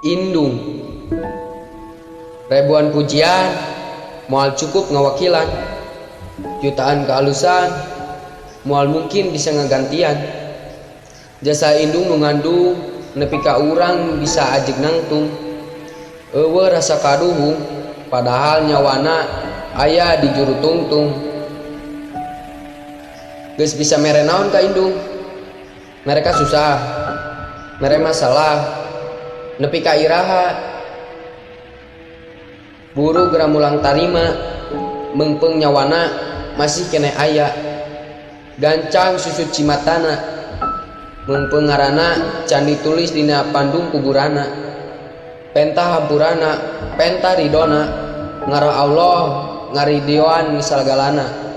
Indung. Ribuan pujian moal cukup ngawakilan, jutaan kealusan moal mungkin bisa ngagantian jasa indung nu ngandung nepi ka urang bisa ajeg nangtung. Euweuh rasa kaduhung, padahal nyawana aya di juru tungtung. Geus bisa mere naon ka indung? Mereka susah, mere masalah, nepi ka iraha buru geura mulang tarima. Meungpeung nyawana masih keneh aya, gancang susut cimatana. Meungpeung ngaranna can ditulis dina pandum kuburanna, penta hampurana, penta ridona, ngarah Allah ngaridoan sagalana.